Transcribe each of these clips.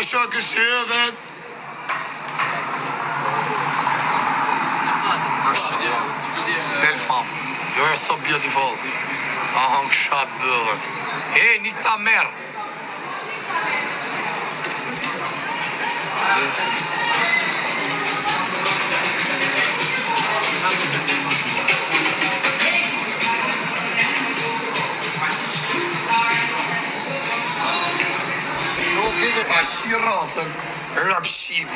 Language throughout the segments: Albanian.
Shaka Belle femme. You are so beautiful. Ta hëngsha bythën. E, nique ta mère. Ta qi racën, rëpshin,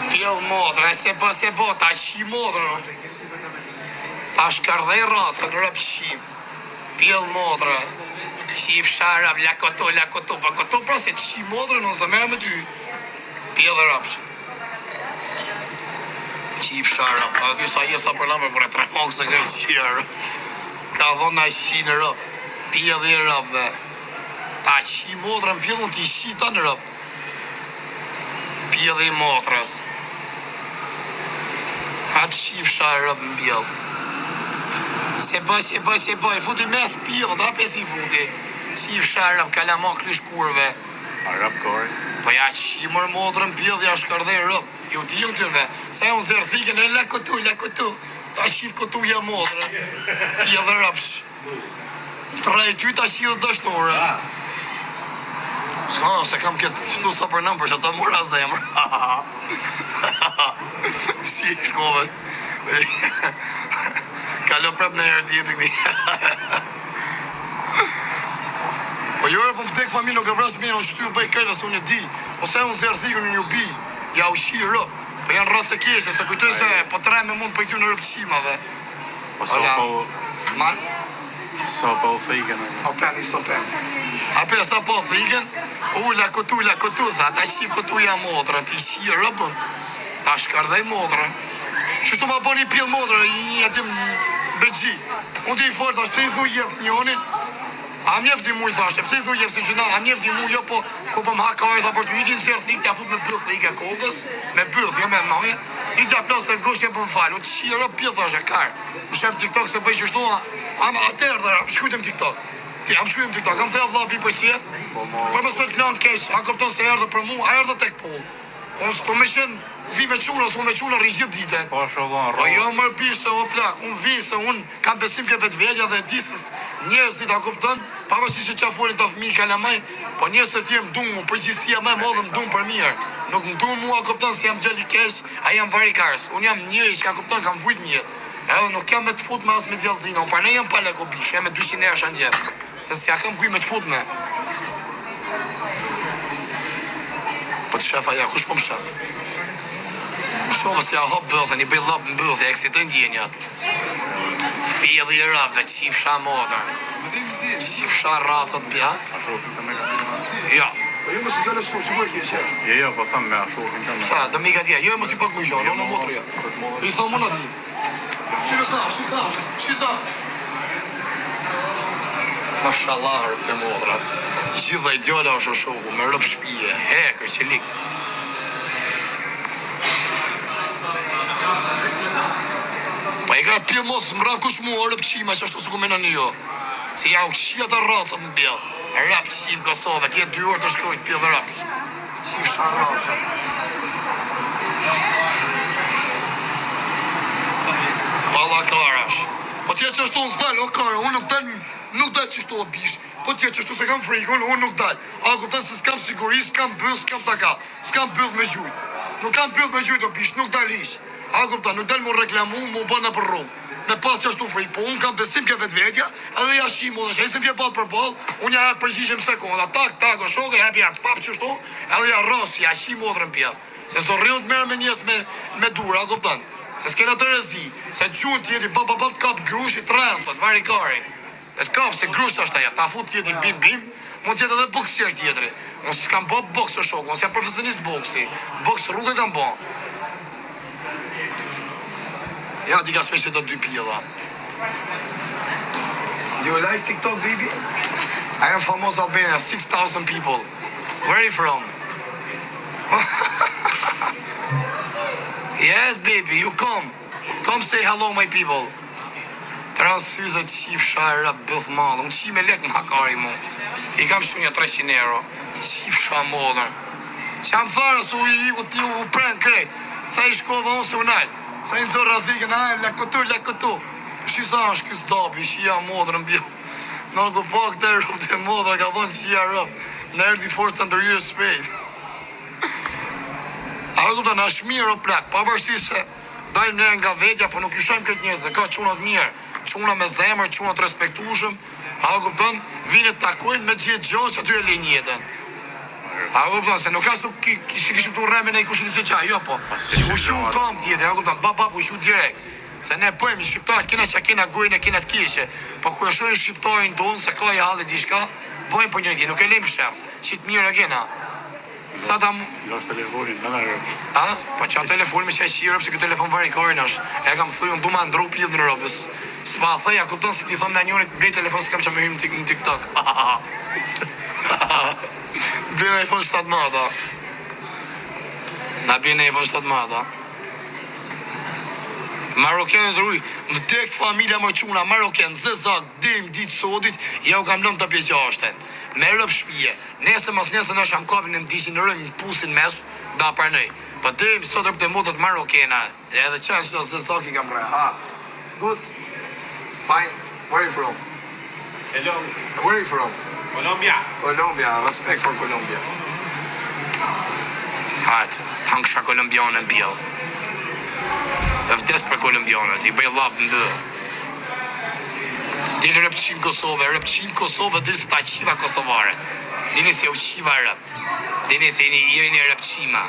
pjell motrën, e se bo, se bo, ta qi motrën, ta shkërdhej racën, rëpshin, pjell motrën, qifsha rëp, la koto, la koto, po koto pra se qi motrën, unë s'do merrem me ty, pjell rëpsh. Qifsha rëp, aty sa je sa për lëmër, por e tremok se kërë qia rëp. Ka dhonë na qi në rëp, pjell i rëpve. Ta qi motrën pjellun ti qi tan rob pjelli i motrës ha të qifsha rob në pjell se bëj se bëj se bëj futi mes pjellit ha pes i futi qifsha rob kalama klysh kurve A rob kori. Po ja qi mor motrën pjell ja shkërdhej rob ju di ju tyrve sa ju nxjerr thikën e la këtu la këtu ta qif këtu ja motrën pjell robsh. Trej ty ta qi dhe dashnore. S'ka, se kam këtë qëtu sa për nëmë, për që ta mora zemër. Si shkove. Kalo prap në herë tjetër këti. Po jo, po më vdek familje, nuk e vras mirë, unë qëtu ju bëj krejt, se unë e di. Ose unë zërë thikën, unë ju bi, ja u qi rëp. Po janë rracë e keqe, se kujtoj se po të me mund për këty në rëpqimave. Po sa po Man. Sa po thikën. Open is open. Apo sa po thikën? U la këtu la këtu tha, ta qi këtu ja motrën, ti qi rëpën. Ta shkërdhej motrën. Qështu ma bëni pjell motrën, një aty në Belgjik. Unë ti i fort, thash, pse i thu jef njonit? A më jef ti mu, thashë, pse i thu jef se gjuna, a më jef ti mu, jo po, ko po më ha kari, tha për ty, i ti nxjerr thikë, t'ja fut me byth thikë e kokës, me byth, jo me noje. I t'ja plas e grush e po më fal, unë të qi rob pjell thashë, kar. Më shef TikTok se bëj qështu, a, a më atëherë, tha, më shkruajtëm TikTok. Ti, a më shkruajtëm TikTok, a më the vlla vi për qef, për mos me të lënë keq, a kupton se erdhe për mua, a erdhe tek pull. Unë s'po me qenë, vi me çuna, s'u me çuna rri gjithë ditën. Po është vëlla Po jo mër bishë o plak, unë vi se unë kam besim ke vetvetja dhe e di se njerëzit a kupton, pavarësisht se çfarë folin këta fëmijë kalamaj, po njerëz të tjerë më duan mu, përgjithësia më e madhe më duan për mirë. Nuk më duan mua kupton se jam djalë i keq, a jam varikars. Unë jam njeri që ka kupton, kam vujt në jetë. Edhe nuk jam me të futme as me djallëzina, unë prandaj jam pa lek o bishë, jam me 200 euro në xhep. Se s'ja kam kuj me të futme. Po të shef aja, kush po më shef? Shohë se ja hap bythën, i bëj llap në bythë, ja eksitoj ndjenjat. Pjelli i rëve, qifsha motër. Qifsha racat bja. A shokin të me ka Jo. Po jo mos i dalë ashtu, ç'po e ke qef? Jo, jo, po them me a shokin të me. Sa, do mika tje, jo mos i paguj gjë, unë motër jo. I thom unë atij. Shiko sa, shiko sa, shiko sa. Mashallah rëp të motrat. Gjithë ai djala është o shoku, me rëp shpije, hekër, qelik. Po e ka pjell mos më kush mua rëp qima që ashtu sikur mendoni ju. Se ja u qi ata racat në pjell. Rap qim Kosovë, ke dy orë të shkruajt pjell rapsh. Qifsha racën. Palla karash. Po tje që ashtu unë s'dal, o kara, unë nuk dal, nuk dal qështu o bish. Po tje që ashtu se kam frikë, unë, unë nuk dal. A kupton se s'kam siguri, s'kam byth, s'kam takat, s'kam byth me gjujt. Nuk kam byth me gjujt o bish, nuk dal hiq. A kupton, nuk dal mu reklamu, mu bë nëpër rrugë. Me pas qashtu frikë, po unë kam besim ke vetvetja, edhe ja shih mu dhe se vje ballë për ballë, unë ja jap përgjigje në sekonda, tak tak o shokë, jap ja pap qështu, edhe ja rros, ja qi motrën pjell. Se s'do rri unë të merrem me njerëz me me dur, a kupton? Se s'kena terezi, se gjun tjetri bap bap bap të kap grushi të rren, thot vari karin. E të kap se grusht është ajo, ta fut tjetri bim bim, mund të jetë edhe boksier tjetri. Unë s'kam bë boks o shok, unë s'jam profesionist boksi, boks rrugë kam bë. Ja ti ka shpesh do dy pjella. Do you like TikTok baby? I am famous Albania, 6000 people. Where are you from? yes baby, you come. Come say hello my people. Trans syze qifsha e rëp byth madhe. Unë qi me lek më hakari mu. I kam shtu një 300 euro. Qifsha modër. Qa më thara se u i iku ti u pren krejt. Sa i shkova unë se u nal. Sa i nxorra thikën, a la këtu, la këtu. Shi sa është ky zdabi, shia motrën bjo. Në ku po këtë robt e motra ka thonë shia rob. Na erdhi forca ndërhyrjes shpejt. A e kupton, është mirë o plak, pavarësisht se dalim ne nga vetja, po nuk i shajmë këtë njerëz, ka çuna të mirë, çuna me zemër, çuna të respektueshëm, a e kupton, vinë të takojnë me gjetë gjë që aty e lënë jetën. A e kupton se nuk ka se ki, ki, si kishim të rremin e kush di se qa, jo po. Si U shu kam tjetër, a e kupton, pa pa u shu direkt. Se ne bëjmë shqiptarët kena çka kena gojën e kena të keqe, po kur e shohin shqiptarin tonë se ka i halli diçka, bëjmë për njëri tjetrin, nuk e lejmë sherr. Që të mirë e kena. Sa ta Lash telefonin, në në A? Po qa telefon me qaj qirë, pse ky telefon vari karin është. E kam thuj, unë du ma ndru pjellën në robës. S'pa thej, a kupton se ti thon na njonit blej telefon s'kam qa me hym në tik- në TikTok. Blen iPhone 17 a. Na blen iPhone 17 a. Marokenët ruj, vdek familja më çuna, maroken, zezak, deri në ditë sotit, ja u kam lënë të pjeqashten. Me rëp shpije. Nesër mas nesër na sham kapin e m'diqin në rënë një pusin mes, da pranoj. Po deri më sot rëp të motët marokena, edhe qa është zezak i kam rre. Ah, good. Fine. Where are you from? Hello, Where are you from? Colombia. Colombia. Respect for Colombia. Hajt, tanksha kolumbiane në pjell. E vdes për kolumbianët, i bëj llap në bë. Dili rëp qim Kosovë, rëp qim Kosovë, dili se ta qiva kosovare. Dini se u qiva rëp. Dini se jeni jeni rëp qima.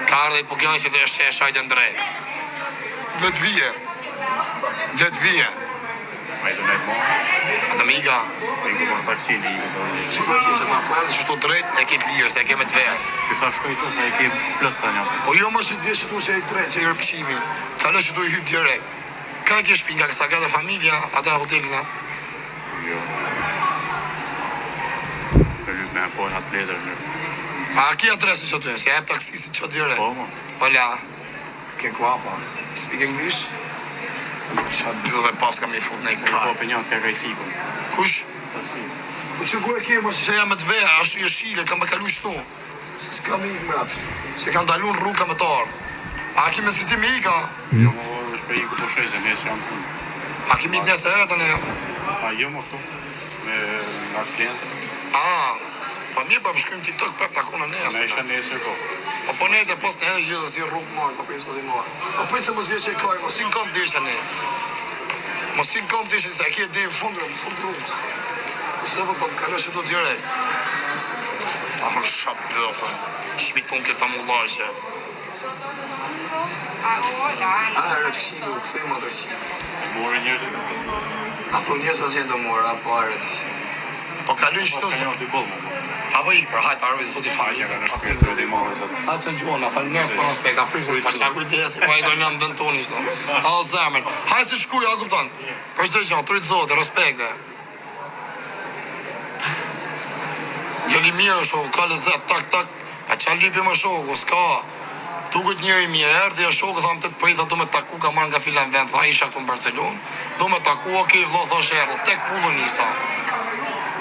Ka ardhe po kjo që të është shajtë ndrejt. Le të vije. Le të vije. A i do nejtë mo? Atë më iga. Po iku për taksi, në iku për një. Që po e kishe ta po erdhi qështu drejt, e ke të lirë, se e ke me të verë. Ky tha shkoj tu, tha e ke plot tha një. Po jo më si të vjesh tu që e i drejt, që i rëpqimi. Kalo që tu i hyp direkt. Ka ke shtëpi nga kësa ka dhe familja, ata hotelin a. Jo. E lyp me e po atë letër në. A ki adresën që aty, si e jep taksistit që direkt. Po, mo. Hola. Che guapa. Speak English? Qa byllë pas kam i fut në i Po kar. po një te ka i fikun. Kush? Taksi. Po që ku e ke mos Se jam me të verë, ashtu jeshile, kam me kalu qëtu. Se s'kam ik mrapsht. Se kam dalu në rrugë kam me të ardhë. A ki me si ti me ika? Jo mo, është për iku po shej se nesër jam punë. A ki me ik nesër herë tani? A jo mo këtu me nga klientët. A, po mirë, po më shkojmë TikTok prap takona Me nesër. isha nesër po. Po po nejtë pos në edhe gjithë si rrugë marrë, Po prit se marr. Po prit se mos vjen që e kaj mos. Mos i në kom desha ne. Mos i në kom desha se e ke deri në fund, Në fund rrugës. Po se po thon, kalo që do direkt. Ta hën shap bëthën. Shmiton këtë mullaqe. Ah, hola. Ah, rëpçimi, u kthym atë rëpçimi. E morën njerëzit. A thu njerëz pas jenë do morë, apo a rëpçimi. Po kalojnë Po çto ka se. një dy boll mo. Apo ik, pra, hajt, aroj, zoti Ai fali. ja ka në shtëpi zoti madh zot. Ta se gjuhën, na faleminderit për respekt, a prisim, pa qa kujdes, po ai do në ndën tonë çdo. Ta o zemrën. Hajde se shkuj, a kupton? Për çdo gjë, trit zotë, respekte. Djali mirë është, shoku, ka lezet, tak, tak. Pa qa lypi më shoku, s'ka. Duket njëri mirë, erdhi e shoku, tha më të të prit, tha du me taku, ka marrë nga filan vend, tha isha këtu në Barcelonë, du me taku, okej, vlo, thosh erdhi, tek pullë nisa.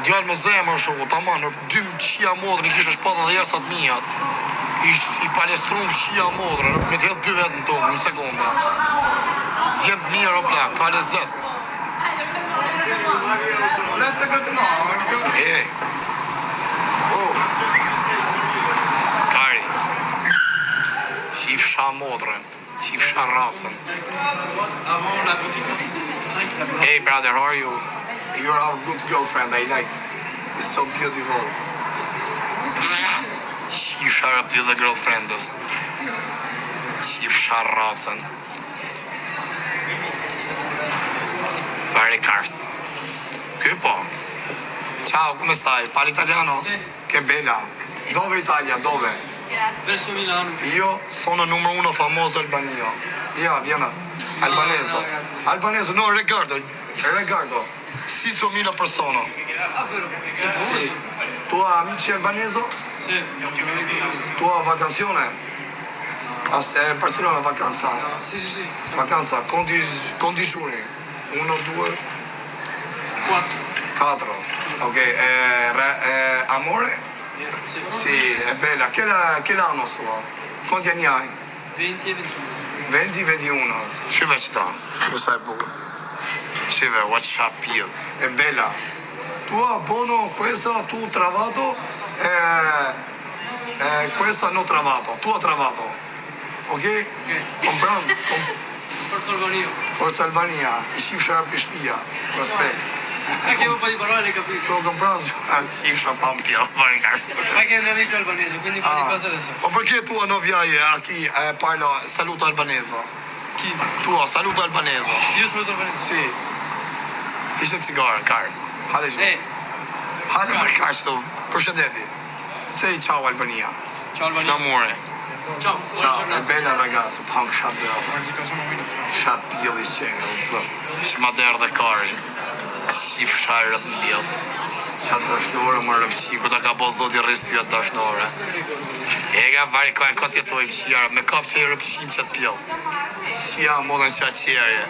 Djalë me zemër shoku, tamam, në dy qia motrën i kishte shpata dhe jasa të mijat. Ish i palestrum qia motrën, me të hedh dy vetë në tokë, në sekonda. Djem të mirë o plak, ka lezet. Let's go to morning. E, Oh, kari. Qifsha motrën, qifsha racën. Hey brother, how are you? you are a good girlfriend, I like. It's so beautiful. Qifsha rëpti dhe girlfriendës. Qifsha racën. Pare cars. Ky po. Ciao, come stai? Parli italiano? Che bella. Dove Italia? Dove? Verso Milano. Io Sono numero uno famoso Albania. Via, viena. Albanese. No, no, grazie. Albanese, no, Riccardo. Riccardo. 600.000 persone. Ah, però. Sì. Tu hai amici albanese? Sì. Tu hai vacanzione? A eh, Barcellona vacanza. Sì, sì, sì. Vacanza, conti, conti giorni. Uno, due, Quattro. Quattro. Ok, eh, re, eh, amore? Sì. Sì, è bella. Che, la, che l'anno sua? Quanti anni hai? 20 e 21. 20, 21. Shive që ta, sa e bukur. Shive, what's up you? È bella. Tu ah, buono questa, tu travato, eh, eh, questa non travato, tu ha travato. Ok? Ok. Comprando? Com Forza Albania. Forza Albania, i shifsha rap shtëpia. Respekt. Anche io un po' di parole le capisco. Tu comprando? A qifsha pa më pjellë, bëri karë Anche il mio amico è albanese, quindi un po' di cose le so. Po perché tu non viai a chi eh, parla saluto albanese? Chi? Tu saluto albanese. Io saluto albanese. Sì. Ishte cigare, kar. Hale që. Eh, Hale për kaq tu. Përshëndetje. Say ciao Albania. ciao Albania. Flamure. Ciao, buona Ciao, è giornata. bella ragazza, të hangë shatë Shatë pjellë i qenë, o zot. Që ma derdhe karin. Qifsha e rëtë në pjellë. Qatë dashnore më rëpqi. Ku ta ka bo zoti rrisë dashnore. E ka vari ka e kot jetojmë qijara, me kap që i rëpqim që të pjellë. Qia Modën që qerje.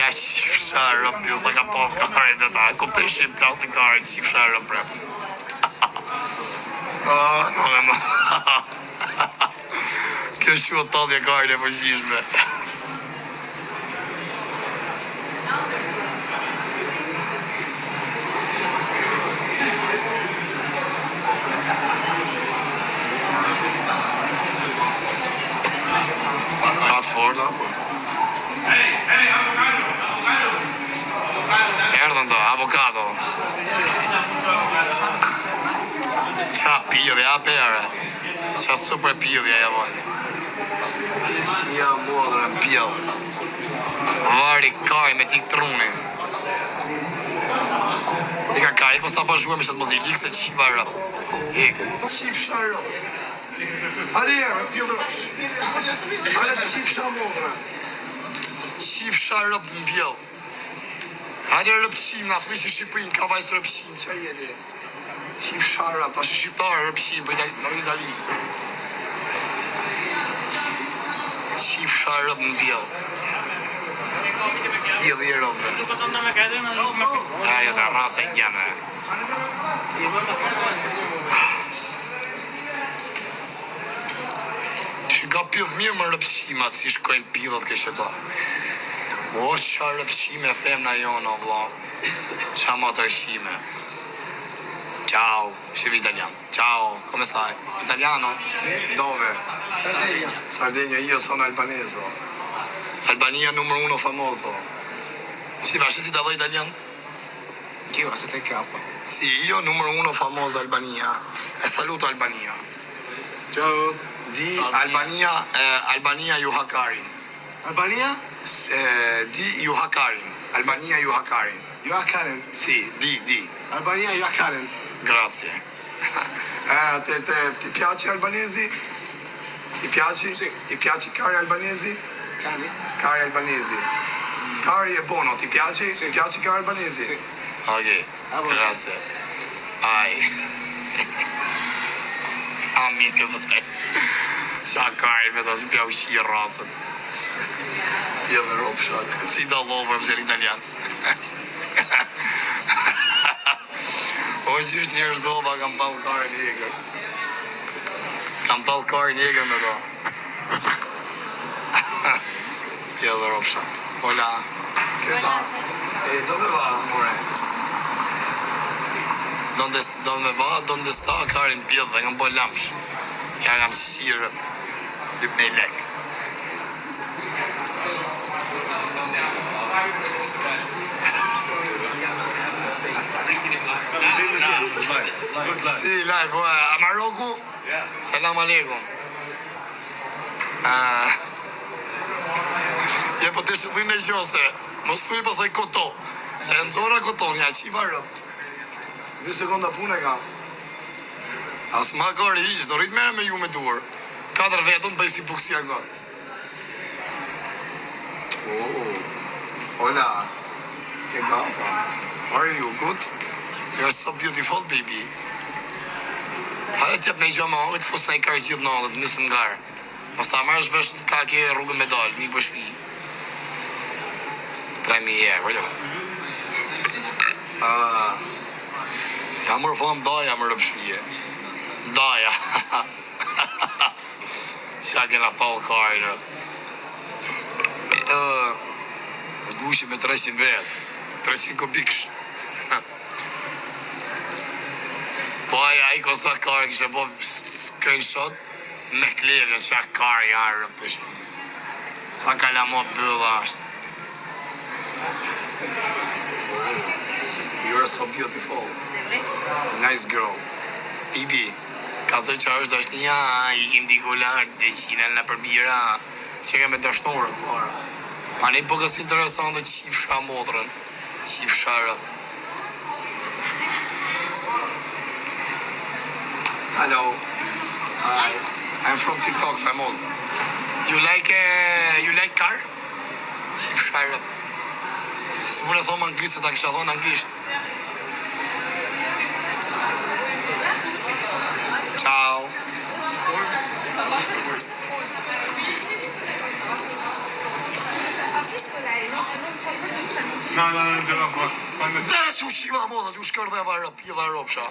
Ja qifsha e rëp pjellë, sa ka po karin e ta. Kuptoj shqip plasin karin, qifsha e rëp prep. Ah, no, no, no. Kjo quhet tallje karin e fuqishme. Ka të fortë. Erdhën do, avokado. Qa pidhje, a pere. Qa super pidhje e vojnë. Qia modrën Pjell. Vari kari me tik truni. I ka kari, po sta bashkuar me qatë muzikë, ik se qiva rëp. Ik. Qifsha rëp. Hale erë, pjellë rëpsh. Hale qifsha modrën. Qifsha rëp në pjell. Hajde rëp qim, na flishin Shqipërinë, ka vajzë rëp qim, Qa jeni? Qifsha rëp. Tash shqiptar rëp qim për Itali, në Itali. Qifsha rëp në pjell. Pjellë i rëpve. Ajo ta rasa i gjene. Që ka pjellë mirë më rëpqimat, si shkojnë pjellët kështë ta. O, qa rëpqime femna jonë, o vlla. Qa ma të rëqime. Ciao, shiv italian. Ciao, come stai? Italiano? Dove? Sardegna. Sardegna, io sono albanese. Albania numero uno Famoso. Si va, si da italian? Io a 7K. Sì, io numero uno famoso Albania. E saluto Albania. Ciao. Di Albania, eh, Albania ju hakarin. Albania? S- Eh, di ju hakarin. Albania ju hakarin. Io a Karen. Sì, di, di. Albania io a Karen. Grazie. Eh, te, te, ti piace albanesi? Ti piace? Sì. Ti piace cari albanesi? Cani? Cari albanesi. Cari è buono, ti piace? Ti piace cari albanesi? Sì. Ok, A voi. grazie. Ai. Amin e vëllai. Sa kari me ta si pja ushi racën. Pjellë rëpsha. Si dallovër mëse italian. O që është njerëzova, kam pallë karin e egër. Kam pallë karin e egër me to. Pjellë ropsha. Hola. Che fa? E dove va, amore? Donde, donde va, donde sta, karin pjellë dhe kam bo lamsh. Ja kam shirë. Lyp me i lek. Si, live, po, a Maroku? Salam aleikum. Ah. Je po të shëllin e gjose. Mos thuj pasaj koto. Se e nxora koton, ja qiva rëp. Dy sekonda punë ka. As ma kari hiq, do rrit merre me ju me duar. Katër vetën bëj si buksia got. Oh. Hola. Che gata. Are you good? You're so beautiful, baby. Hajde t'jep në gjë më hongër, të fus në i karë gjithë natën, të nisëm garë. Mos ta marrësh vesh ka ke rrugën me dalë, mik për shtëpi. 3000 euro, jo. Ah. Ja mërë fam daja më rëp shpije. Daja. Qa kena tallë karin rëp. Ë, Gushi me 300 vetë. 300 kubiksh. Po ai ai kosa kari kishte bo screenshot me klevën qa kari janë rëp të shpisë. Sa kalamo bylla është. You're so beautiful. Nice girl. Ibi, ka thënë që është dashnia, ikim diku lart, dhe qina në përbira, që ke me dashnorën, por. Pa ne po kësi interesante qifsha motrën, qifsha rëp. Hello. Hi. I'm from TikTok famous. You like uh, you like car? Qifsha rëp. Se s'mund e thom anglisht, se ta kisha thonë anglisht. Ciao. No, no, non ce la fa. Quando Dere si u shiva moda, ju shkërdheva rëp, pidha ropsha.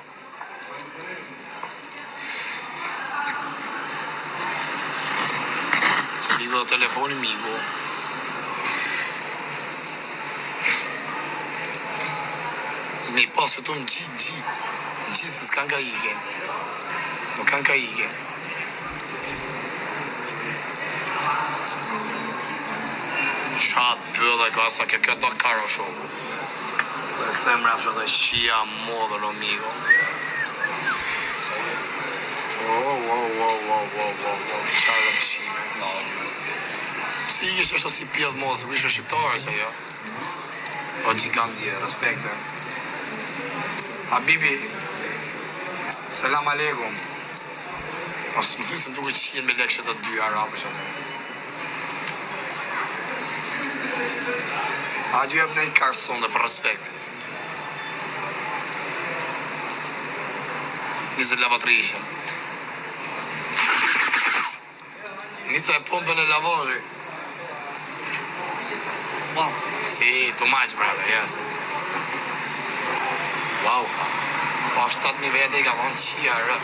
Lidho telefoni miku. Me i pasë tu më gjitë, gjitë. Më gjitë se s'kan ka ikin. Nuk kanë ka ikin. Qa bëllë ka sa kjo, kjo do karo shoku. Dhe kthem mbrapsht atë. Qia modër o migo. Oh, wow, wow, wow, wow, wow, wow, qa rëpqime. Si i ishte ashtu si pjellë mos, ku ishe shqiptare se jo. O gjigant je, respekte. Habibi. Selam aleikum. Mos më thuj se më duket qien me lekë që të dy arabë që atë. A ju jep në një karson. Sonde për respekt. 20 lavatriqe. Nisa e pompën e lavazhi. Wow. Si, too much, brother, yes. Wow. Pa 7000 vete i ka thonë qia, rë.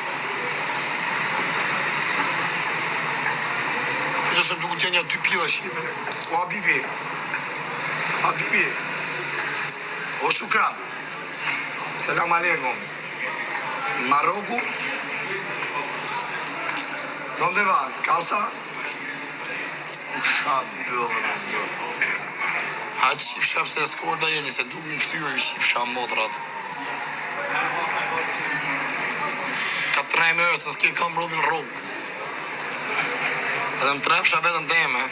Po që se më duket janë një dy pila shqime. O Habibi. Habibi. O shukran. Selam aleikum. Maroku. Donde va? Casa? Qa bëllë në zë. Ha qifsha pse eskorta jeni, se duk një ftyrë ju qifsha motrat. Ka tre mërë se s'ke kam robin rrugë. Edhe më trepsha vetën teme.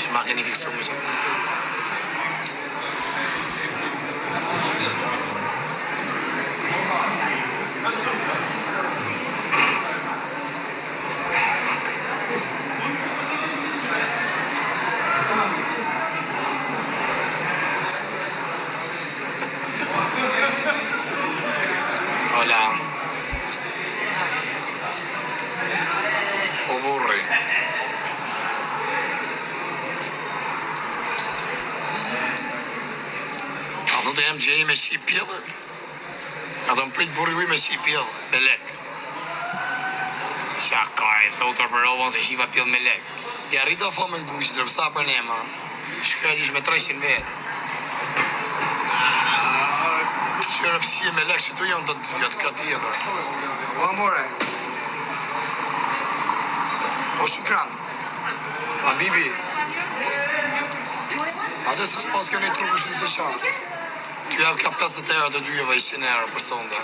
Si ma keni fiksu më që. Hola. O burri. A do të jem gjej me shi pjellë? A do më prit burri uj me shi pjellë, me lek. Qa kare, pse u tërpërova se shiva pjellë me lek. Ja rrita famën guqit, rëpsa për ne, ma. Shkret ish me 300 vetë. Që rëpësie me lek, që tu janë të dyja, të ka tjetër. O amore. O shukran. Habibi. Ate se s'pas ke një truku që se qa. Ty jap ka 50 euro të dyjave, 100 euro për sonde.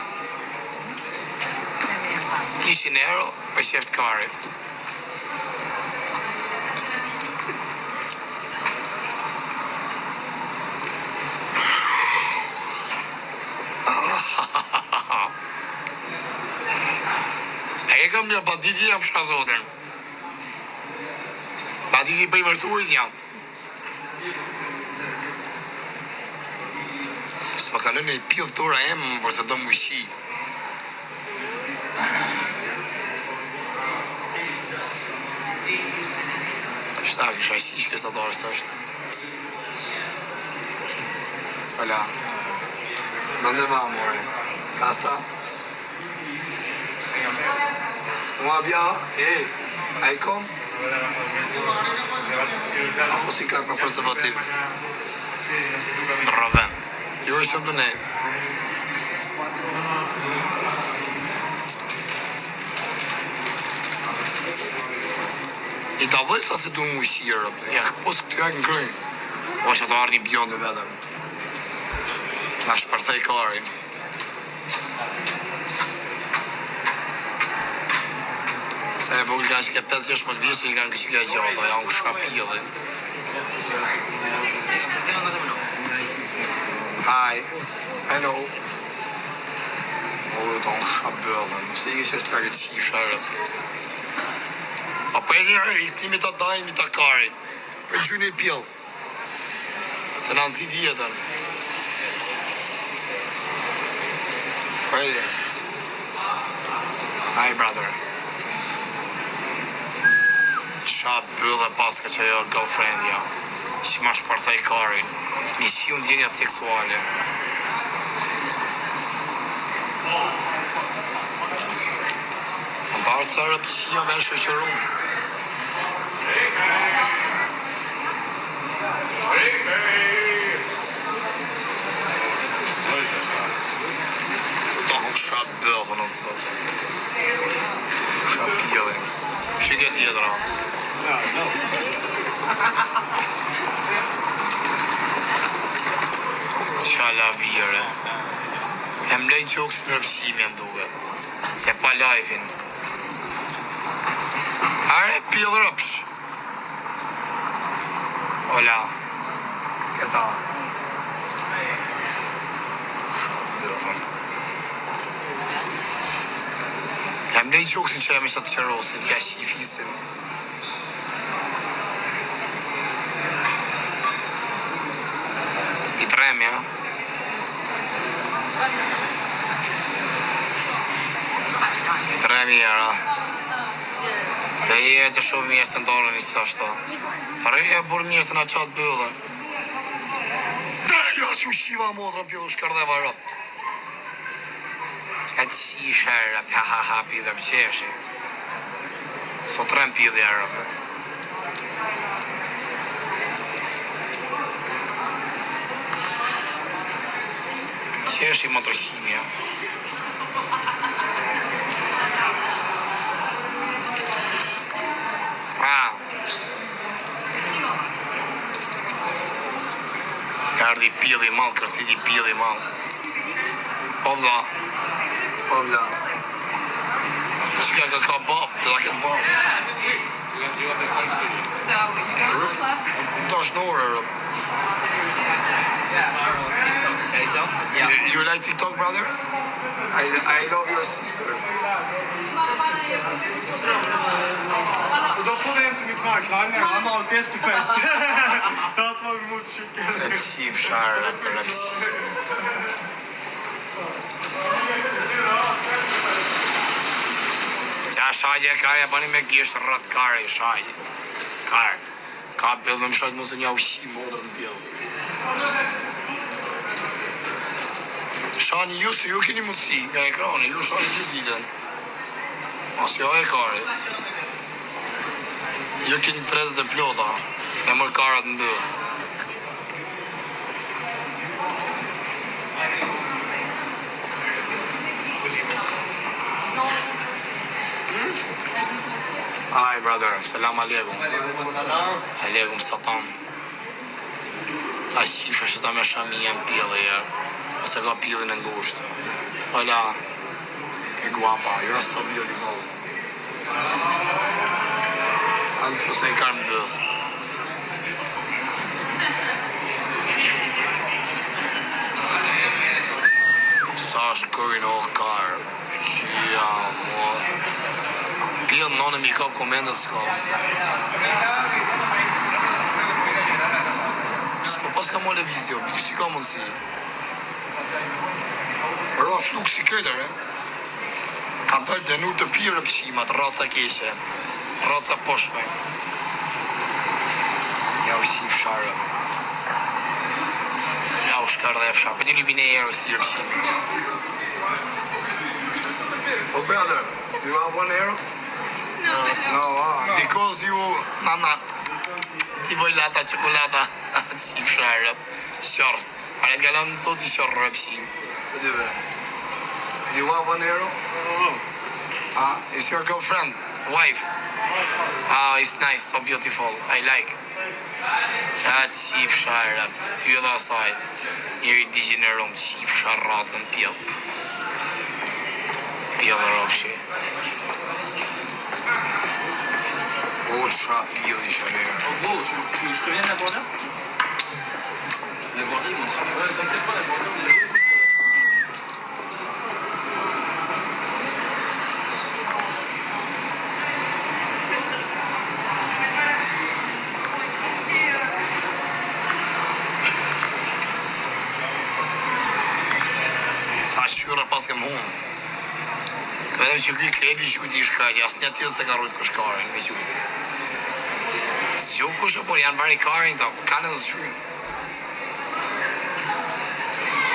100 euro për qeft karit. E e kam një banditi jam shka zotin. Banditi për i vërturit jam. S'pa kalon në i pjellë dora e më, por se do më shi. Shta, kisha shish kësta dorës është. Hola. Dónde va, amore? Casa? Mua vja, e, a i kom? Apo si ka për prezervativ? Ndërro vend. Ju është të nejt. I ta vëj sa se du mu shirë, ja, po së këtu ja ngrëjnë. O që të arë një bjonde vetëm. Na shpërthej karin. Se e vogël kanë që ke 5-16 vjeç që i kanë kështu gjata, janë këshka pjellin. Hi. Hello. O, të në këshka bëllën, se i kështë është lagë qisha, rë. A po e një herë, i kënimi ta dajnë, mi ta karin. Për gjyni i pjell. Se na nxit jetën. Hajde. Hi, brother. Qa byllë paska që ajo girlfriend ja. Që ma shpërthej karin. Mi qiu ndjenjat seksuale. Ndarë ca rëpqia me shoqëru. Ta qa bëllë në zot. Qa pjellin. Që kjo tjetra? Qa lavire. E mlej gjoksin në rëpqimi jam duke. Se pa live-in. Are pjell rëpsh. Hola. Che tal? Qa E mlej gjoksin që jam isha të qerosit, ja qifisin. I trem, ja. I trem jera. E je të shumë mirë se ndarën i që ashtu. Rrë e burë mirë se na qatë bëllën. Dhe ja që shiva motrën pjellë shkërdheva rëp. E të qisha e rëp, ha ha ha, pidhe pëqeshi. So trem pidhe e rëp. Qeshi më të qimja. Ah. Erdhi pilli madh, kërciti pilli madh. Po vlla, Po vla. çka ka ka bab, të ta këtë bab. Dash në orë, rëp. You, you like TikTok, brother? I, I love your sister. Så då får vi inte min knarklangare, han har alltid efterfest. Das var vi motorcykel. E qif sharë, të rëp. Qa shajje ka e bëni me gisht rrët kare, shajje. Kar. Ka pjell me më shajt mos e një ushi modrën në pjell. Shani ju se ju keni mundësi nga ekrani, ju shani gjithë ditën. Mos jo e kari. Ju keni tretet e plota, e mërë karat në mbyll. Hi brother, selam aleikum. Aleikum salam. A qifë që ta me shami jam pjellë jerë. Ose ka pjellin e ngushtë. Hola. Che guapa, you're so beautiful. Ose i karë mbyll. Sa shkojnë o karë. Qia, mo. Pjell nonën mi kap komentet s'ka. S'po pas ka mo lëvizje, o bish, si ka mundësi. Ra fluksi këtë, re. Kam dalë dhe nur të pirë pëqimat, raca keqe, raca poshme. Ja u qif sharë. Ja u. shkërdhefsha, po ti lypi ne euro si rëpshimi. Oh brother, you have 1 euro? No. No, ah, because you, mama, ti voj lata çokolata, qifsha e rëp, qorr. Are të kalon sot i qorr rëpshim. Po dy ve. You have 1 euro? Ah, it's your girlfriend, wife. Ah, it's nice, so beautiful, I like. A qifsha e rëp, ty edhe asaj. Njeri digjenerum, qifsha racën pjell. Pjell rëpshi. O qa pjellin që ne. En gros, tu, tu veux que je te vienne la Guardia La Guardia, ils m'ont traversé. Ouais, t'inquiète pas, la Guardia, on est. Sa qyre pas kem hunë. Vetëm që ky klevi gjujti i shkajti, asnjë tjetër s'e ka rrujt koshkarin me gjujt. S'gju kush e por janë varikarin këta, po kanë edhe zgjujnë.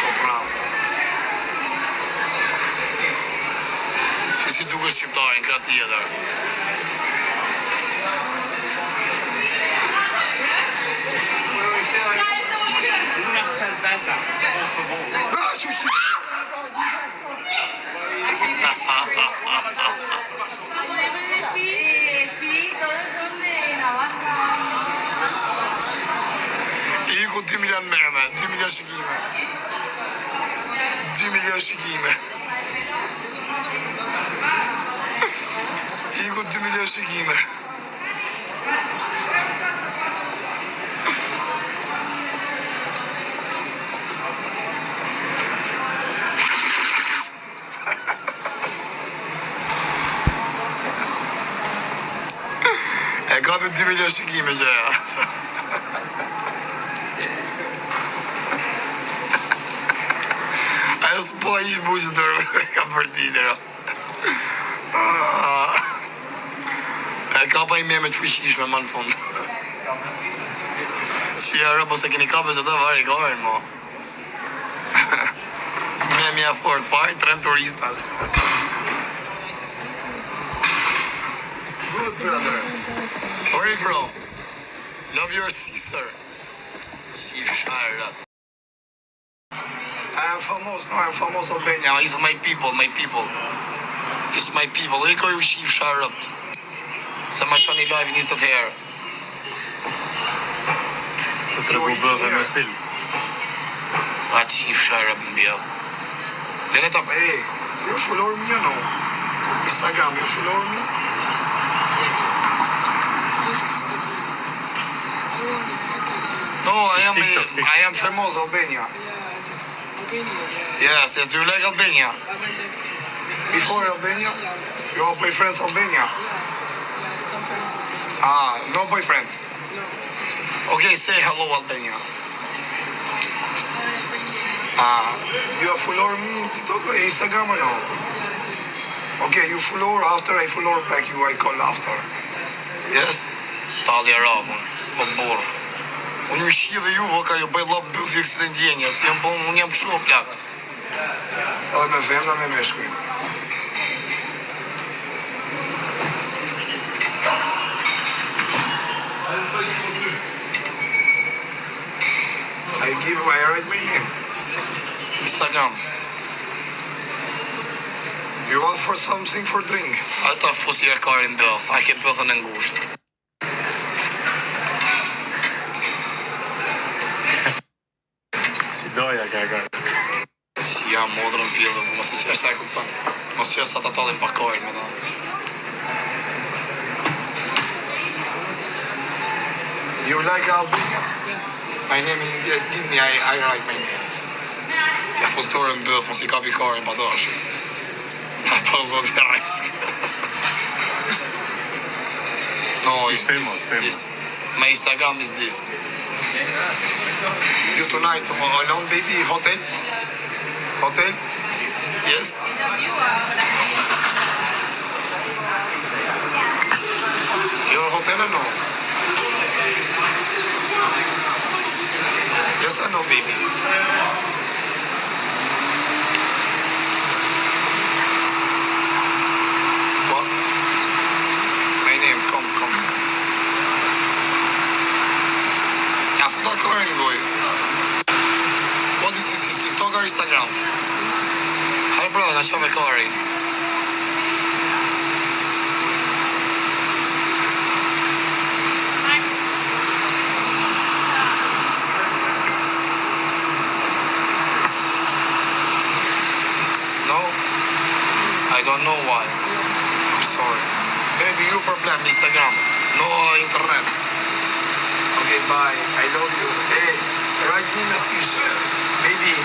Po praca. Që si duket shqiptarin krah tjetër. Una cerveza, por favor. Ah, shu shi. Sí, todos son de Navaja. Iku 2 milion meme, 2 milion shikime. 2 milion shikime. Iku 2 milion shikime. E kapim 2 milion shikime që ja. Ajo s'po i buqë të ka për tjetër. Ah. E kapa i meme të fuqishme më në fund. Që ja rë, mos e keni kapë që të vari karin, mo. Memja fort, fare trem turistat. Good brother. Where are you from? Love your sister. Qifsharët. I am famous, no, I am famous Albania. Now it's my people, my people. It's my people. E ko ju qifsharët. Se ma qani live 20 herë. Të tregu bëhe me stil. A qifsharët më mbjell. Lene ta Hey, you follow me or no? Instagram, you follow me? No, I am TikTok, TikTok. I am famous. Famous Albania. Yeah, just Albania, yeah. Yes, yes, do you like Albania? I went there before. Before Albania? Actually, I would say. You have boyfriends Albania? Yeah, yeah, I have some friends in Albania. Ah, no boyfriends. No, just friends. Okay, say hello Albania. Hi, Albania. Ah, You have follow me in TikTok, Instagram or no? Yeah, I do. Okay, you follow after I follow back you, I call after. yes. Talja rakun, o burr. Unë ju shi dhe ju, vëkar, ju bëj llap mbyll thjesht e ndjenjës. Jam po, unë jam kështu o plak. Edhe me femna me meshkuj. I give, I write my name. Instagram. You want for something for drink? Ata fusi erkarin bëth, a ke bëthën e ngushtë. Si doja ka e ka. Si jam modrën pjellë, po mos e qesh sa e kupton. Mos qesh sa ta tallin pa kojën me ta. You like Albania? Yeah. My name is, give me, I write my name. Ja fus dorën bëth, mos i kapi karin pa dash. Po zot e risk. No, it's famous, this, famous. this. My Instagram is this. You tonight alone, baby, hotel? Hotel? Yes. Your hotel or no? Yes or no, baby? Instagram. Hajde bro, na qove karin. No, I don't know why. I'm sorry. Maybe you problem Instagram, no internet. Okay, bye. I love you. Hey, write me message. Baby.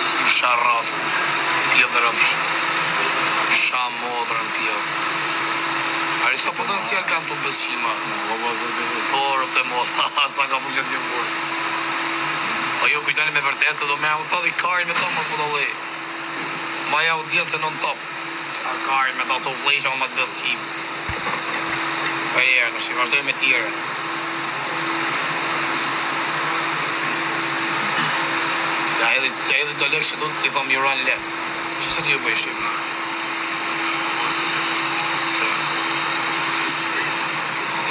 Si sharrat, pjedh rëpsh. Sha motrën pjedh. Ari sa potencial kanë të besqima. Baba zoti. Po, rëp të motra, sa ka fuqet një burë. Po ju kujtoni me vërtet se do merr unë ta dhe karin me ta më budallë. Maja audiencë non top. Qa karin me ta se u flesha unë me të besqim. Po jerë, tash i vazhdoj me tjerët. T'ja hedhi, t'ja hedhi do lekë që do t'i thom ju run lek. Që se t'ju bëj shqip?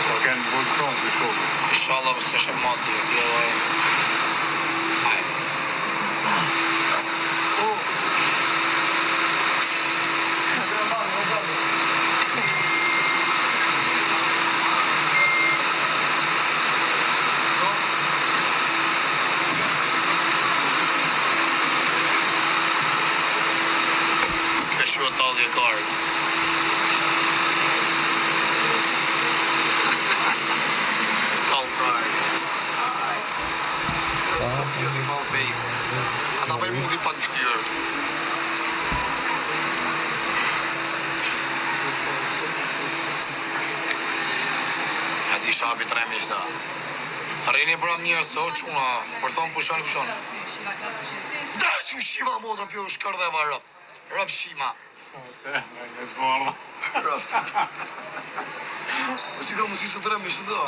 Po kanë bërë në Francë me shokë. Inshallah se është e madh ti edhe ai. Ai. Oh. Kjo quhet tallje karit. Stall kari. You're so beautiful face. Ata bëj mundi pak fytyrë. Ja ti shapi tremi ishta. Arrini pra mirë se o çuna, kur thon pushoni pushoni. Da si u shiva motra pjo shkërdheva rëp. Rëp shima. Nga të bardha. Rëp. Po si ka mundësi se tremi se do?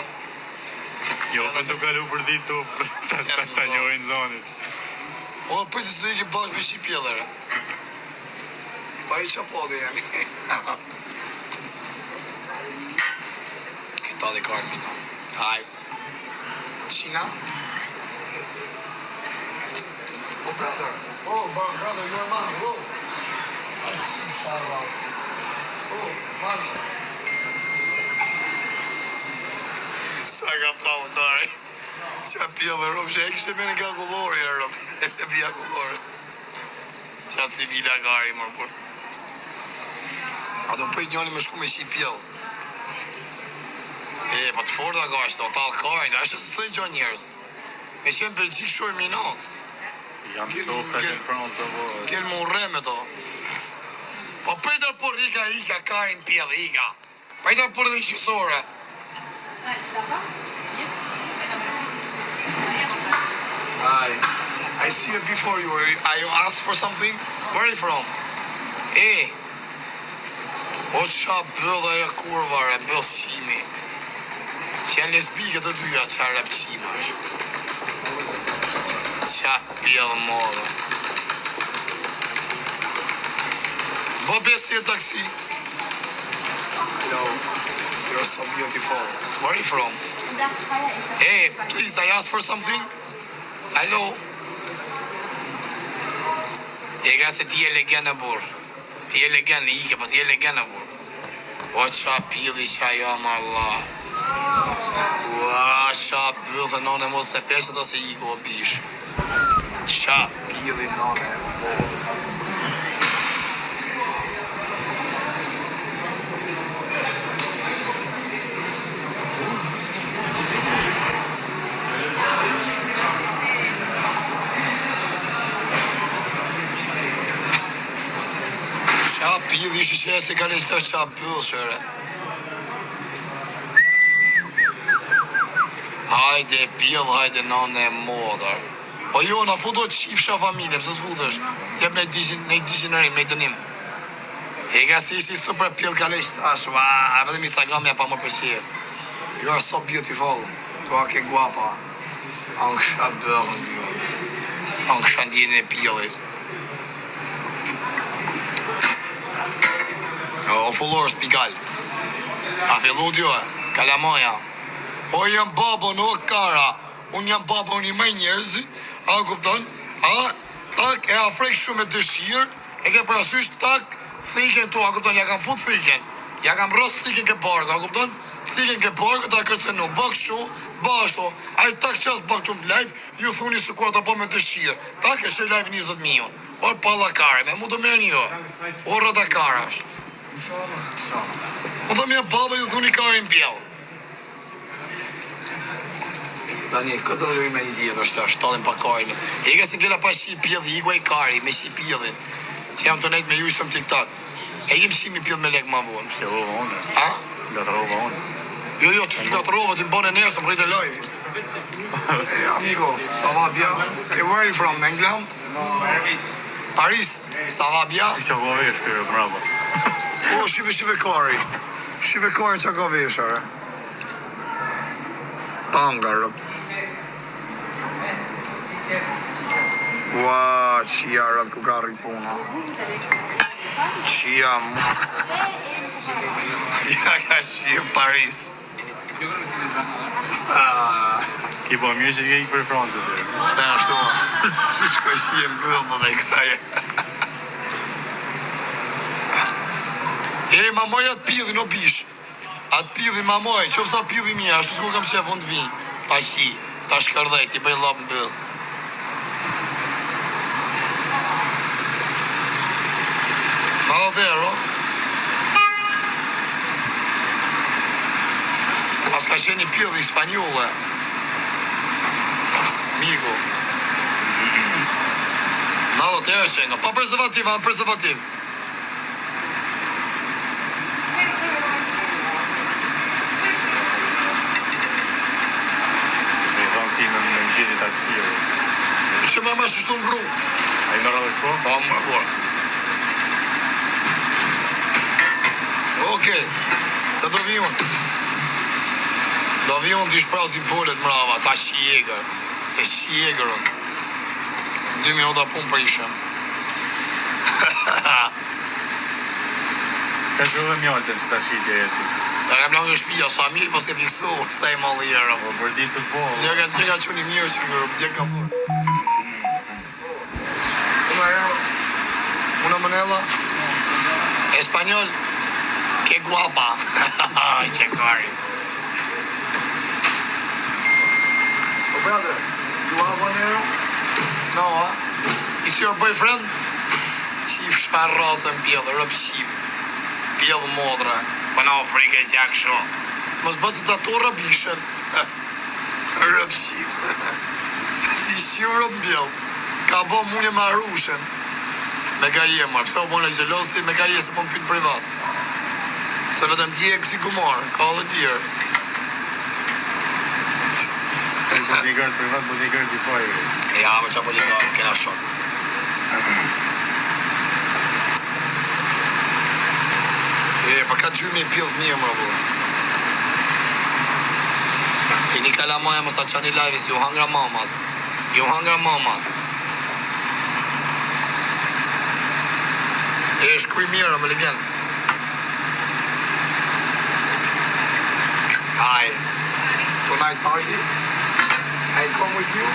Jo, për të kalu për ditë tu, ta ta ta njohin zonit. O prit se do ikim bashkë me shi pjellere. Pa i çapodi jeni. Këta dhe karë më sta. Haj. China. Oh brother. Oh brother, your money. Oh. Oh, money. Sa ka plau kari. Qa pjellë rëp që e kishte mene nga kullori e rëp. E pja kullori. Qa civila kari mërë por. A do prit njëri me shku me shi pjellë. E, po të forta ka është, o tallë karin, është se s'thojnë gjë njerëz. Me qenë Belgjik shojmë një natë. Jam stofta që në Francë apo. Kel më urre me to. Po pritër por ika, ika, karin pjellë, ika. Pritër por dhe gjysore. Hi. I see you before you. I ask for something. Where are you from? E. O qa bëllë ajo kurva re, bëllë qimi. Që janë lesbike të dyja, qa rep qima. Qa pjellë modhe. Bo besi e taksi. Hello. You're so beautiful. Where are you from? Hey, please, I ask for something. Hello. E ka se ti e legen e burr. Ti e legen, ike, po ti e legen e burr. O qa pilli qa jam Allah. Ua, qa byllë none mos e peshe të se iku o bish. Qa Pilli none. Qa pilli shi që e se ka lejtë qa byllë shëre. Hajde pjell, hajde nane e modër. Po jo, na futo të shifsha familje, pse s'futesh? T'jep në dishin, në dishinërim, në dënim. E ka si ishi super pjell ka lejtë tash, ua, vetëm Instagram ja pa më pëlqyer. You are so beautiful. Tua che guapa. Anksha bëllën, jo. Anksha ndjenën e pjellit. O followers pikal. A fillu t'jo e? Kalamaja. O jam babo, nuk kara. Unë jam babo, unë i më njerëzit. A kupton? A, tak, e afroj kështu me dëshirë, e ke parasysh, tak, thiken këtu, a kupton, ja kam fut thiken. Ja kam rros thiken ke barku, a kupton? Thiken ke barku, ta kërcënu, bë kështu, bë ashtu. Ai tak qas bë këtu në live, ju thuni sikur ata po me dëshirë. Tak e sheh live 20 mijë. Or palla kare, me mu do merrni jo. O rrota karash. Unë them ja baba ju thuni karin pjell. Tani, këtë do të me një tjetër, është është tallin pa karin. E ka se ngela pa shi pjell, iku ai kari me shi pjellin. Që jam të nejt me ju ishëm TikTok. E ikim shi mi pjell me lek ma vonë. Shtjellova unë. A? Gatrova unë. Jo, jo, ti s'gatrova, ti më bëne nesër, më rritë live. Hey, amigo, ça va bien? Hey, where are you from? England? Paris, ça va bien? Që ka vesh këre, bravo. Po, shive, shive kari. Shive kari që ka veshër. Tanga, rëp. Ua, qia, rëp, ku ka rrit puna. Qia, mu. Ja ka shi në Paris. Ah, Ki po mirë që ke ikë për Francë ty. pse ashtu? Shkoj shi e mbyll më dhe këtaje. E, ma moj atë pidhin, o bish. Atë pidhin, ma moj, qofë sa pidhi mirë, ashtu s'ku kam qef unë të vi. Pa shi, ta shkërdhej, ti bëj llap në mbyll. Ma do të ero. Pas ka qenë një pidh i spanjolle. Miku. 90 euro që nga. Pa prezervativ, a prezervativ. Me i thonë këti me më gjeti taksi. o. Që më më shtu në rrugë. A i merr edhe kështu? Po, më po. Okej, se do vi unë. Do vi unë t'i shprazi bolet mrava, ta shiegër. Se shiegër unë. 2 minuta punë për ishem. Ka që edhe mjaltën si ta shitje e ti. Ja kam lanë në shtëpia, sa mirë pas ke fiksu, sa i malli era. Po për ditë të po. Ja ka që ka qenë i mirë që kërë, dje ka bërë. Una euro. Una moneda. Espanjol, que guapa. Që kari. Oh, brother, you have 1 euro? No, huh? Is your boyfriend? Qif shparrosën pjellë, rëp qif. Pjellë modra. Po na ofrike gjak kështu. Mos bë si ta torra bishën. Rëp qif. Ti shiu rëp pjellë. Ka bo mundje me arushën. Me ka je, marë. Pse u bone gjelos ti me ka je se po më pyet privat. Se vetëm ti je kësi gumar, ka edhe tjerë. Bodyguard privat, bodyguard i fajri. Ja, më qa bodyguard, kena shok. E, pa ka gjymi i pjellë mirë, më burr. I një kalamaja mos ta qani live si u hangra mamat. Ju hangra mamat. E, shkruj mirë, më legen. Hi. Tonight party? I come with you?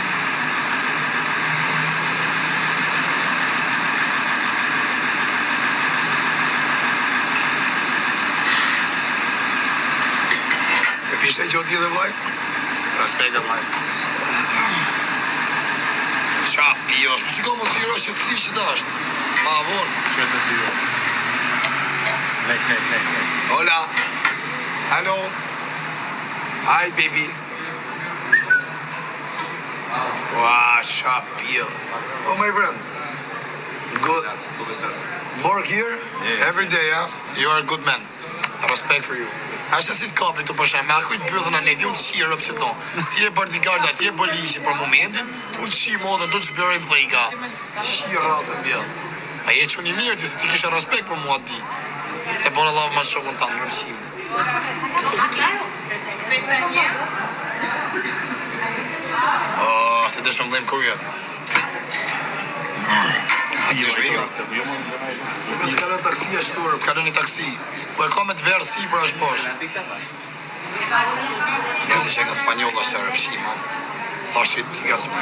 E pishe që o tjetër vllai? Respekt e vllai. Qa pjo, po shiko mos i rosh qetësi që ta është. Ma vonë. Që të dy. Nek, nek, nek, nek. Hola. Hello. Hi baby. Ua, qa pjo. Oh my friend. Good. Work here every day, huh? You are a good man. Respect for you. Ashtë si të kapi këtu për shemë, me akujt bythën në neti, unë të qi rëp që to. Ti je bodyguard, ti je polici për momentin, unë të qi modën, do të zbjerojmë dhika. Qi rratën bjell. A je çun i mirë ti se ti kishe respekt për mua di. Se bona love ma shokun tanë, rëp qim. Pestañeo. Oh, të desh me më dhëm krye. Aty është vika. Jo, më Nëse kalon taksia shtur. Kalon një taksi. Po e ka me të verë sipër është poshtë. Nëse që nga spanjolla është rëp qim, ha. Thash që ti gacë më.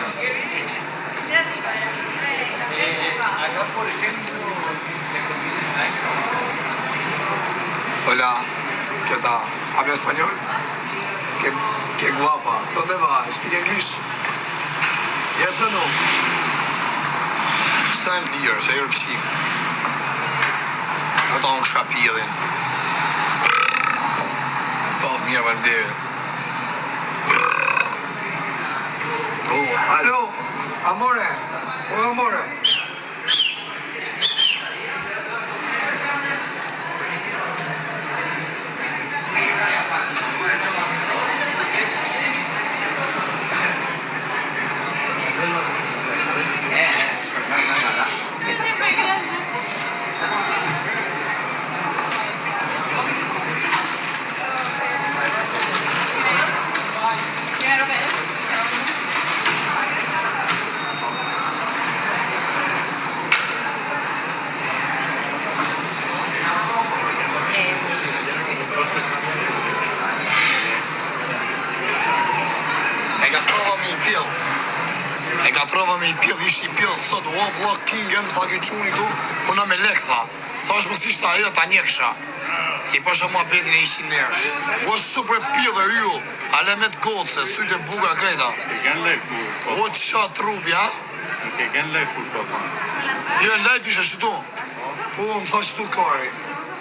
Acá, por ejemplo, le conviene a Hola, ¿qué tal? ¿Habla español? Qué, qué guapa. ¿Dónde va? Speak English? Yes or no? Qëta janë lirë, se erë pëqim. Ata unë kësha pjellin. Baf mirë, faleminderit. Oh, aló, amore. Oh, amore. Quiero ver. E gatrova me i pjell. E gatrova me i pjell, ishte i pjell sot, o vlla king, më tha ky çuni këtu, po na me lek tha. Thash mos ishte ajo ta njeksha. Ti po shoh muhabetin e 100 herësh. O super pjell e yll, alamet goce, sytë e bukura krejta. E kanë live kur, po. O qa trupi, ha? Nuk e kanë live kur po thonë. Jo, në live ishe qëtu. Po, më tha që tu kari.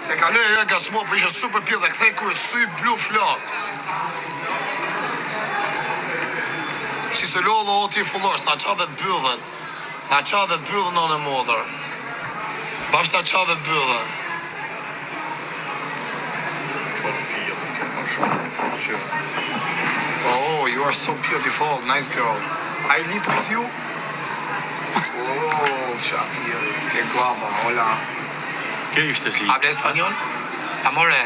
Se kaloj ajo e gasmo, po ishe super pjell dhe kthej kryet, sy blu flak. Si se lodhë o ti fullosh, na qave byllën. Na qave byllën onë e motër. Bash na qave byllën. Çfarë pjell ke më shumë. Që Oh, you are so beautiful, nice girl. I live with you. Oh, qa pjellë. Qué guapa, hola. Kjo ishte si. Habla español? Amore,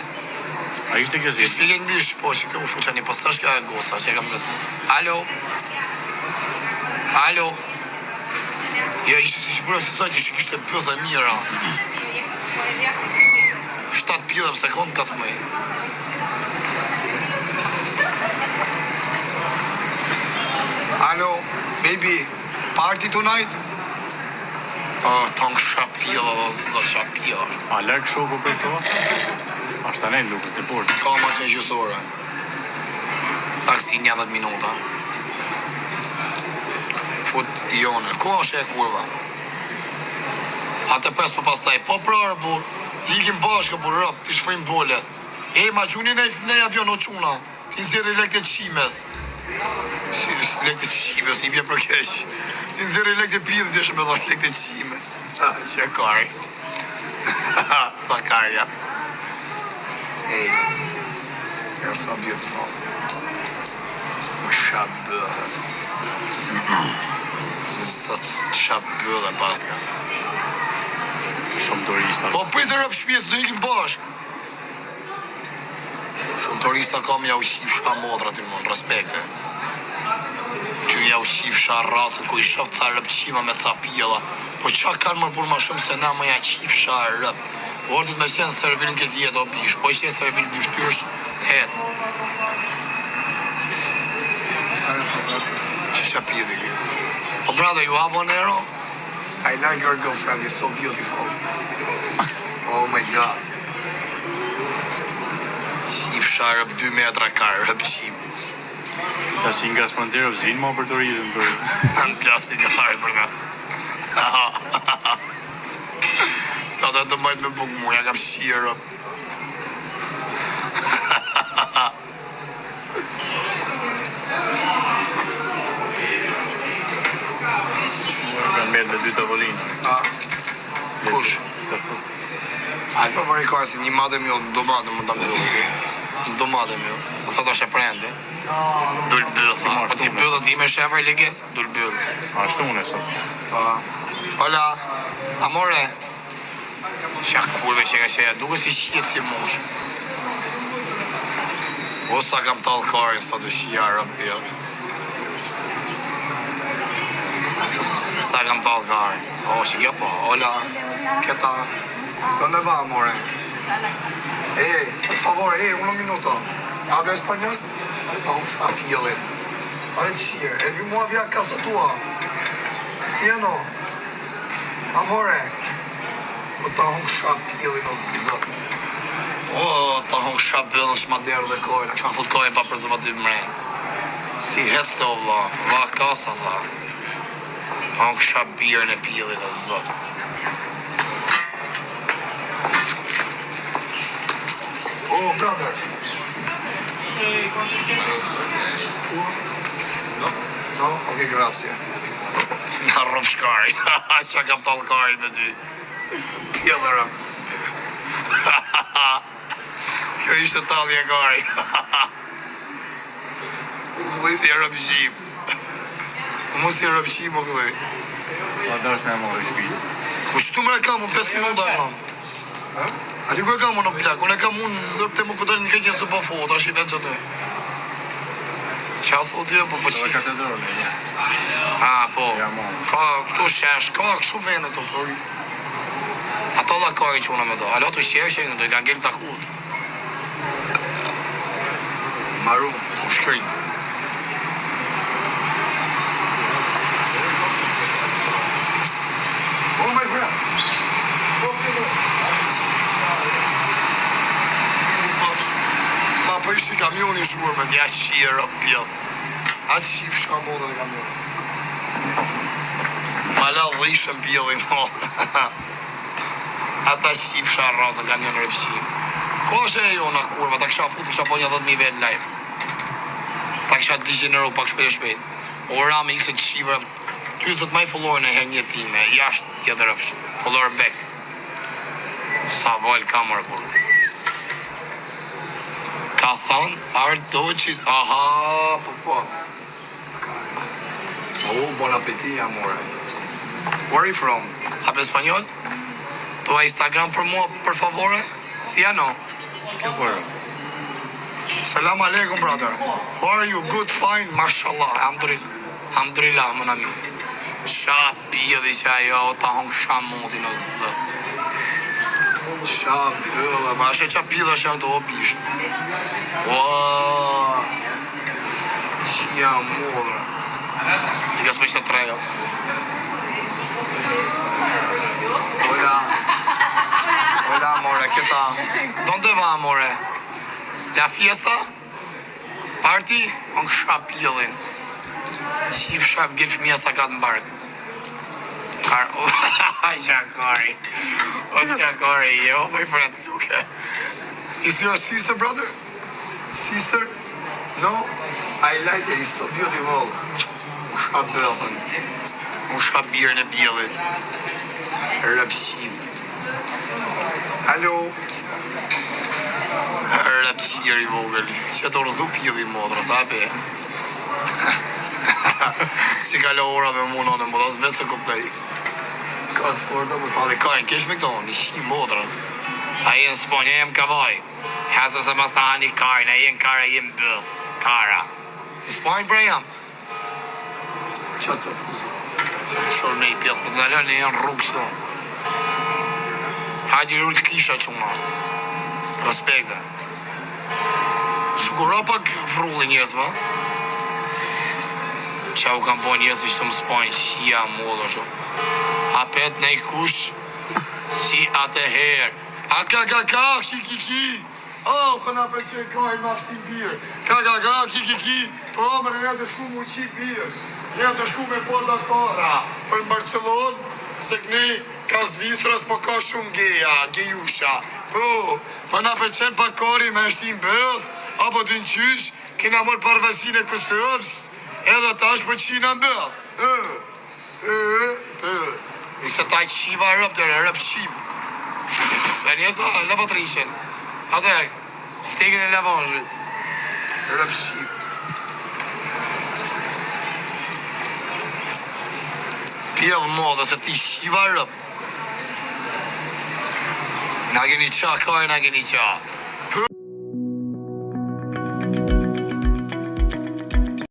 A ishte kjo si? you speak English? Po, që kjo u fuqa një, po s'është kjo e goca që e kam gësmu. Alo? Alo? Jo, ishte si që bërë si sot, ishte kishte pyllë e mira. 7 pjellë në sekundë ka të mëj. Alo, baby, party tonight? Oh, tong shapjellë dhe zë shapjellë. A larg shoku për to? Ashtë tani duket e port. Ka ma që në gjysore. Taksi 90 minuta. Fut jone. Ku është e kurva? Atë pes për pastaj. Po prarë, bur. Ikim bashkë, bur, rëp. I shfrim bole. E, ma gjuni në, në avion, o çuna. Ti nxjerrë lekët e qimes. Si, lekët e qimes, i bje për keq. Ti nxjerrë lekët e pidhit, deshe me thonë lekët e qimes. Që e kari. Sa karja. Hey, you're so beautiful. Qa bëhe? Sot qa bëhe paska? Shumë turista. Po prit e rëp shpjesë, do ikim bashk. Shumë turista kam ja u qifsha motra ty mon, respekte. Ty ja u qifsha racën, ku i shoh ca rëp qima me ca pjella. Po qa kanë më burr ma shumë se na më ja qifsha rëp. Vërtet me qenë servil në këtë jetë o bish, po qenë servil dy fytyrësh, hec. Që qa pidhi ky? Po brother, you have one euro? I like your girlfriend, is so beautiful. Oh my god. Qifsha rëp 2 metra ka rëp qim. Ta si nga Spantero s'vin më për turizëm për. Në plasi një fare për nga. Sa të të mbajt me bukë mu, ja kam shirë rëp. Kanë mbet me dy tavolina. Ah, Kush? A po vëri ka si një madhe mjell, do madhe mund ta mbyll. Do madhe mjell. Se sot është e prende. Dul byll, tha. Po ti byll ti me shefer lige, dul byll. Ashtu unë sot. pa. Hola, amore. Qa kurve që ka qeja, duke si qijet si mush. O sa kam tallë karin sot e shija rëp, jo. Sa kam tallë karin. O, që kjo po, hola. ¿Qué tal? ¿Dónde va, amore? Eh, por favor, eh, uno minuto. Habla español? Vamos a pjellë. Pare të shirë, e vi mua vja casa tua. Si e no? Amore. O ta hëngsha pjellin o zot. O ta hëngsha pjellin s'ma derdhe kojën, a kisha fut kojën pa prezervativ mren. Si hecte o vlla, va kasa tha. Hëngsha birën e pjellit o zot. Oh, brother. No, ok, grazie. Na rrofsh shkari. Qa kam tallë karin me ty. Pjellërëm. Kjo ishte tallje e karit. U këlli si e rëpqim. Mu si e rëpqim u këlli. Pa dash me marrë shtëpi. Po qëtu mre kam, unë 5 minuta e kam. Ali ku e kam unë në plak? Unë e kam unë ndër të më kudel në këtë njësë të po tash i vend që aty. Qa thot jo, po po Do që... katedrale, ja. Ah, po. Ja, mo. Ka këtu shesh, ka kështu vende këtu, por... Ato llakojnë që unë me to. Alo të qeshë, do i kanë ngel takut. Maru. U shkrit. Oh, my friend. Oh, Ma prishi kamioni zhurmë, dja qirë, pjell. Atë qif shka modën e kamionit. Ma la dhishën pjellin, mo. Ata qifsha rrasën kamion rëpqim. Ko është e jona kurva, ta kisha futur, kisha po një 10.000 vetë live. Ta kisha digjeneru pak shpejt e shpejt. O rame ikse të qivra, ty s'do të maj follower në herë një time, jashtë tjetër rëpsh. Follower back. Sa vol ka mërë kur. Ka thonë, Art Doqit, aha, po po. Oh, buon appetit, amore. Where are you from? Habla spanjol? Tu Instagram për mua, për favore? Si ja no? Kjo po. Salam alaikum, brother. How are you? Good, fine, mashallah. Alhamdulillah. Alhamdulillah, mon ami. Qa pjedhi që ajo, o ta hong shamutin o zët. Qa bëlla, ma ashe qa pjedha që janë të o bish. Ua. Qia modra. Ti ka s'më ishte trega. Hola. Hola, amore, ¿qué tal? ¿Dónde va, amore? La fiesta? Party? On kësha pjellin. Qifsha ngel fëmija sa ka të mbark. Kar... Qakari. O qakari, jo, my friend, nuk e. Is your sister, brother? Sister? No? I like it. It's so beautiful. Usha bëllën. Usha birën e pjellit. Rëpqim. Hello. Rëpqir i vogël. Që të rëzu pjelli motrës, a pe? Si ka lo ora me mu në më as vetë se kuptoj. Ka të forta, po Ta dhe kajnë, kesh me këto, një shi motrën. A je në Spanjë, a jem kavaj. Hasa se mas ta hani kajnë, a je në kara, a je në bëll. Kara. Në Spanjë pra jam. Qa të fuzi? Shorë me i pjellë, po të ndalon në janë rrugë qëto. Hajde rrugë kisha quna. Respekte. Siguro pak vrulli njerëz, ma? Qa u kam po njerëz që të më Spanjë, shia modë shumë. Apet nej kush si atë herë. A ka ka ka, ki ki ki. Oh, ko na pëlqen kajnë ma shtim birë. Ka ka ka, ki ki ki. Po, më në të shku mu qi birë. Njera të shku me po da kara. Për në Barcelonë, se kënej ka Zvicrës, po ka shumë geja, gejusha. Po, po na pëlqen pak kari me shtim bëth, apo të në qysh, kena morë parvasin e Kosovës, edhe tash po qina në bëth. Ë, ë, ë. Ishte ta qiva rëp dere, rëp qim. Dhe njësa, lavatriqen. Atë, stekën e lavazhit. Rëp qim. Pjell modë se ti shiva rëp. Na keni qa, kare na keni qa.